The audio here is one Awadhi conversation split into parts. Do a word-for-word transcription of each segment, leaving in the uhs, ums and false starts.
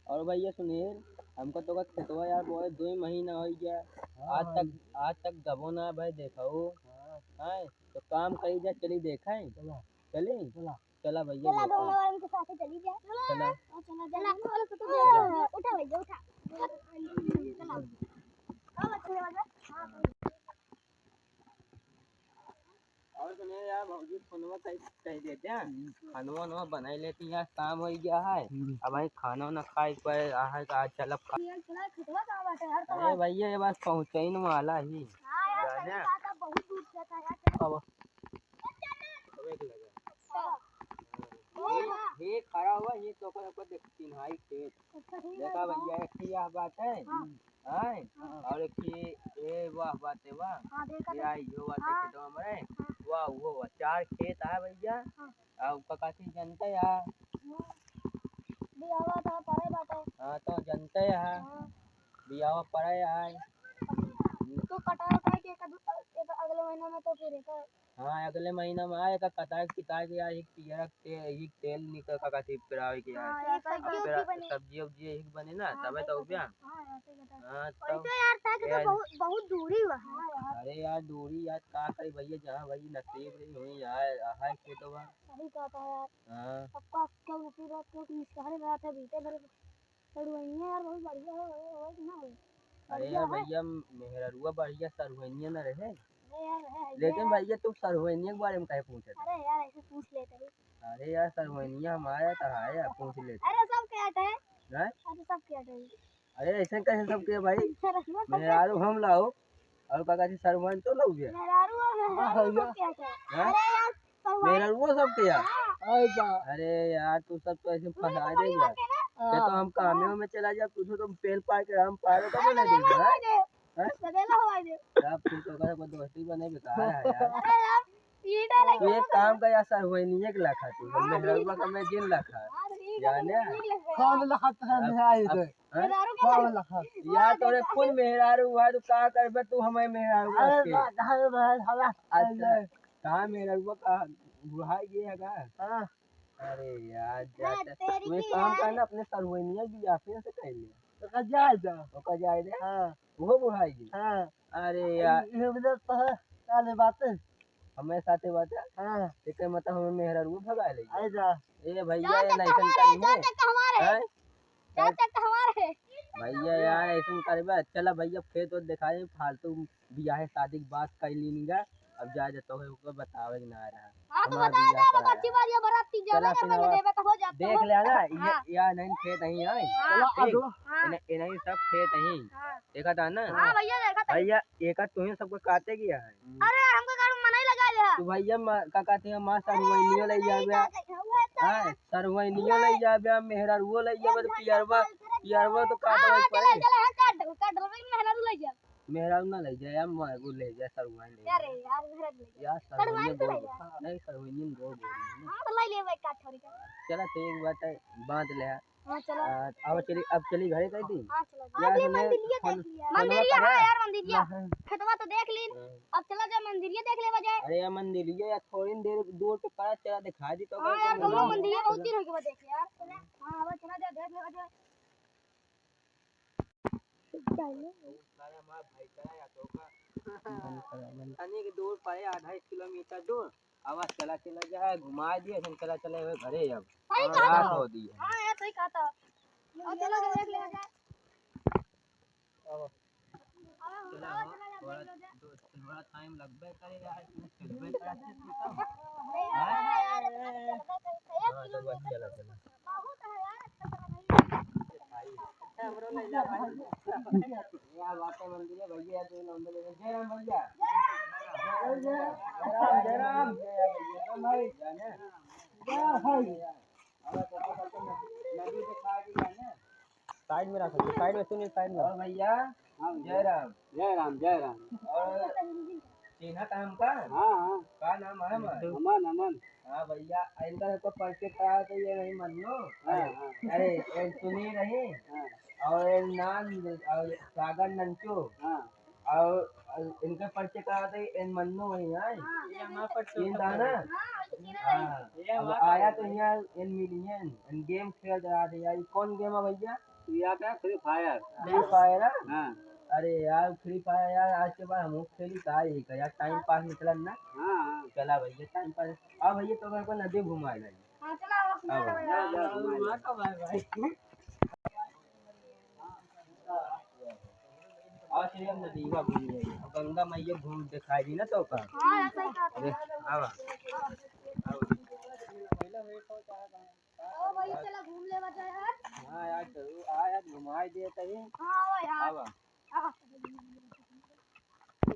और भैया सुनील, हमका तो का खेतवा यार बोए दो ही महीना हो गया, हाँ आज भाई। तक, आज तक दबो ना भाई, देखो। हाँ। हैं, तो काम करी जा, चली देखे। चला। चली? चला। चला भैया, चला, देखो। दोनों वाले के साथ चली जा। चला। हाँ, चला, चला। चला। उठा भैया, उठा। चला। अब अच्छे लगा। हाँ, भाई। और सुनिए यार, भौजी फोनवा कह, कह देते हैं, हम्म। खानवा वानवा बनाई लेती यार, शाम हो गया है। हम्म। अब भाई खाना वाना खाए के पड़े, आहे का आज चलब खा-, ये चला, खेतवा कहाँ बाटे यार, अरे कहाँ? भैया, ये बस पहुँचे ही वाला ही। हाँ यार, सही जाने। बात है, बहुत दूर से था यार। अब अब एक लगा। अच्छा। ये, ये खड़ा हुआ, ये तो ओकर, ओकर देख, चिन्हाई खेत। अच्छा, ठीक है, देखा हाँ। भैया, एक ही यह बात है। हाँ। हैं? हाँ। और एक ही ये वाह बात है, वाह। हाँ, देखा ये तो। आई, यो बात है, हाँ। खेतवा में रे। हाँ। वाह, वो वाह। चार खेत है भैया। हाँ। अब का काची जनते है। हाँ। बियाहवा तो परे बाटे। हाँ, तो जनते है। हाँ। बियाहवा परे है। तो कटाई उटाई के एक दू, एक अगले महीना में तो फिर एक हाँ, अगले महीना में आए, एका कटाई के, किताई के यार, एक पियरा के, एक तेल निकल का काथी पिरावे के यार। हाँ, यार, अब सब्जी पिरा-, उब्जी बने। सब्जी उब्जी एक बने ना, हाँ, तबे सही तो बात है। उब्या। हाँ, यार, सही बात है। हाँ, वैसे तब यार, था कि तो यार बहुत, बहुत दूरी बा। हाँ, यार। अरे यार, दूरी यार, का करी भैया, जहाँ भाई नसीब रही हुई यार, आहा के तो बा। सही कहता है यार। हाँ। सबका क्यों नसीब है, क्यों निस्कारे रहा था, बीते भरे सरुआइनिया यार बहुत बढ़िया हो, हो, हो कि ना हो? अरे बढ़िया यार है। भैया, मेहररुआ बढ़िया सरुआइनिया न रहे। अरे यार, है, है, लेकिन है। भैया, तू सरुआइनिया के बारे में काहे पूछत है? अरे यार, ऐसे पूछ लेते हैं। अरे यार, सरुआइनिया हमारा तो है यार, पूछ लेते हैं। अरे, सब क्या है? हैं? अरे, सब क्या है? अरे, ऐसे कैसे सब के भाई? अरे, सब क्या? मेहरारू हम लाओ, और का कहती सरुआइन तो लाओ गया। मेहरारू और हाँ, मेहरारू भैया। सब क्या है? हैं? अरे यार, मेहररुआ सबके यार। हाँ। अरे यार, तू सब तो ऐसे फंसा देगा। हाँ। ये तो हम कामे में चला जाब, तू तो पेल पार के हम पारो का बना देगा, हैं? हैं? सब तू तो ओकरा को दोस्ती बने बेकार है यार। अरे यार, तू एक काम कर यार, सरुआइनिये के लखा तू, हम मेहररुआ का मैं जिन लखा। जाने? कौन लखा है, अब, मेहरारू अब, के हैं? मेहरारू के कौन लखा? यार, तोरे कुल मेहरारू हुआ, तू का करबे, तू हमें मेहरारू अरे, अच्छा। कहाँ मेहररुआ का बुढ़ाई गया है का? हाँ। अरे यार, हाँ, जाते। तेरी तू एक की काम यार। कर ना, अपने सरुआइनिया बियाह फिर से कर ले। ओका जाए दे। ओका जाए दे? हाँ। वो बुढ़ाई गई? हाँ। अरे यार। ये मतलब तो है, साले बात है। हमें साथे बात है? हाँ। ते के मतलब हमें मेहररुआ भगा ले? अरे जा। ए भैया, जा ये तो नहीं हमारे, सुनता जा नहीं है। तो हमारे। हैं? चाचा तो हमार है। भैया यार, ऐसे में करबे, चला भैया, खेत वेत दिखा दे, फालतू बियाहे शादी के बात कर लीनी गा। अब जा, जा, तोहे ओकर बतावे के ना रहा। हाँ, तो हमार बता बियाह दे, अब पड़ा अच्छी है। बात, ये बारात तीन चला जाने फिर में अब देवे तो हो जाता देख हो। ले ना, ये, हाँ। या नहीं खेत नहीं है। हाँ। चलो, आ ठीक। जाओ। हाँ। इन्हें, इन्हें सब खेत नहीं। हाँ। देखा था ना? हाँ भैया, देखा था। भैया, एका तुहे सबको काटे गया है। अरे, हमको गाड़ी में नहीं लगा ले। तू भैया, माँ, का कहते हैं, माँ सरुआइनियो ले जाबे। हाँ, सरुआइनियो ले जाबे, मेहरारुओ ले जाबे, तो पियरवा, पियरवा तो काटो हाँ, पड़े। चले, चले, हाँ, काट दो, काट दो, लेकिन मेहरारू ले जा। मेहरारू ना ले जाए, हम वो ले जाए, सरुआइन ले अरे जाए। यार, मेहरारू ले जा। यार, सरुआइन सरुआइन तो ले बहुत, जा। नहीं, सरुआइन बहुत बोल रही है ना। हाँ, तो ले ले भाई, काट थोड़ी का। चला, तो एक बात है, बांध ले। हाँ, चलो। आ, अब चली, अब चली घरे कह दी? हाँ, चलो। यार, अब ये हमें मंदिरिया फोन, देख लिया। फोनवा मंदिरिया, करे? हाँ यार, मंदिरिया। ना, हाँ। खेतवा तो देख ली। हाँ। अब चला जा मंदिरिया देख लेवा जाए। अरे यार, मंदिरिया यार, थोड़ी देर दूर पे पड़ा, चला दिखा दी तो हाँ यार, तुम लोग मंदिरिया बहुत दिन हो गया देख यार। हाँ, अब चला जा, देख लेवा जाए। अरे हमार भाई का या तो का। बंद करा, बंद। तनी के दूर पड़े, आधा एक किलोमीटर दूर। अब चला, चला जा, घुमा दिए, फिर चला, चला घरे अब। सही कहा रात था। हो दी है। हाँ यार, सही कहा था। अब चला जा, देख ले जा। अब चला, चला, चला, थोड़ा, देख ले जा। थोड़ा टाइम लगबे करे यार, इसमें चलबे करे। हाँ, तो बस चला, चला। बहुत है यार, अच्छा चला भाई। हमरो ले जा भाई। ये बात है मंदिर है भैया, जो नंबर ले, जय राम भैया। जय राम, जय राम। जय राम, जय राम। जय राम भाई। जय भाई। नदी दिखा दी जाने। साइड में रख, साइड में सुनिए, साइड में। और भैया, हाँ, जय राम। जय राम, जय राम। और चिन्हा था हमका? हाँ, हाँ। का नाम है हमार? अमन, अमन। हाँ भैया, इनका सबको परिचय करा तो ये नहीं मन्नो। हाँ, हाँ। अरे, एक सुनील रही। हाँ। और एक नान, और सागर नंचो। हाँ। और इनका परिचय करा तो ये मन्नो वही है। हाँ। ये हमारा परिचय ये था ना? हाँ, ये अब हमारा आया तो यहाँ इन मिलियन, इन गेम खेल रहा था यार। ये कौन गेम है भैया? या क्या, Free Fire? Free Fire, हाँ? हाँ। अरे यार, Free Fire यार, आज के बाद हम खेली का ही का यार, time pass निकलन ना। हाँ, हाँ। चला भैया, time pass। आ भैया, तो मेरे को नदी घुमा ले। हाँ, चला, अब आओ। जा, जा, घुमा ले। हाँ, तो भाई, भाई। आज ये हम नदीवा घूम गए, गंगा मैया घूम दिखाई दी ना तो का। हाँ, ऐसा ही कहते अरे, हैं। आवा। आवा। ओ भैया, चला घूम लेवा जाए आज। हाँ यार, जरूर आ यार, घुमाई दे तही। हाँ, आवा यार। आवा। आवा।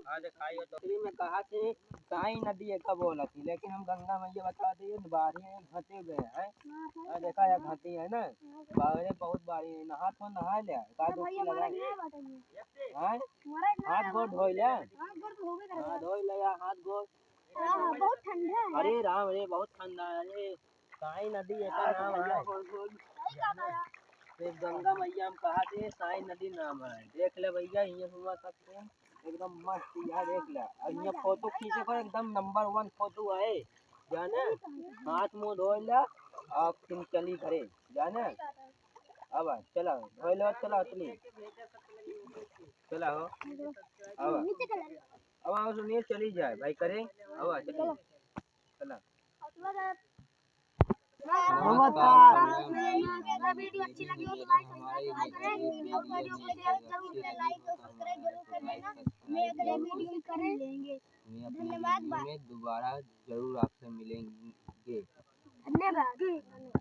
हाँ, दिखाई हो तो। Free में कहा थे, साई नदी एका बोला थी, लेकिन हम गंगा मैया बता दे, बाहरी में घटे हुए हैं। हाँ, सही हाँ, बात देखा है। यार, घटी है ना, हाँ, सही बाहरे बहुत बाहरी है, नहा तो नहा ले, का अरे डुबकी भैया, लगा हमारा ले। नहीं बात है ये। हैं? हमारा इतना हाथ है, गोड़ हमारा धोई ले। हाथ गोड़ तो होबे करेगा। हाँ, धोई ले यार, हाथ गोड़। हाँ, हाँ, बहुत ठंडा है। अरे राम रे, बहुत ठंडा है। अरे, साई नदी एकर नाम है। सही बात है यार। ये गंगा मैया हम कहा थे, साई नदी नाम है। देख ले भैया, ये हुआ सकते हैं, एकदम मस्त, यहाँ देख ले। और ये फोटो खींचे को एकदम number one फोटो है, जाने? हाथ मुंह धो ले, और तुम चली घरे, जाने? अब चला, धो ले, चला, चली। चला हो। अब। अब आओ सुनील, चली जाए भाई, करें। अब आ, चली। चला। नमस्कार। अगर video अच्छी लगी हो तो like, subscribe जरूर करें। और video को share जरूर करें, like और subscribe जरूर कर देना। मैं अगले video में करें। धन्यवाद, bye। दोबारा जरूर आपसे मिलेंगे। धन्यवाद।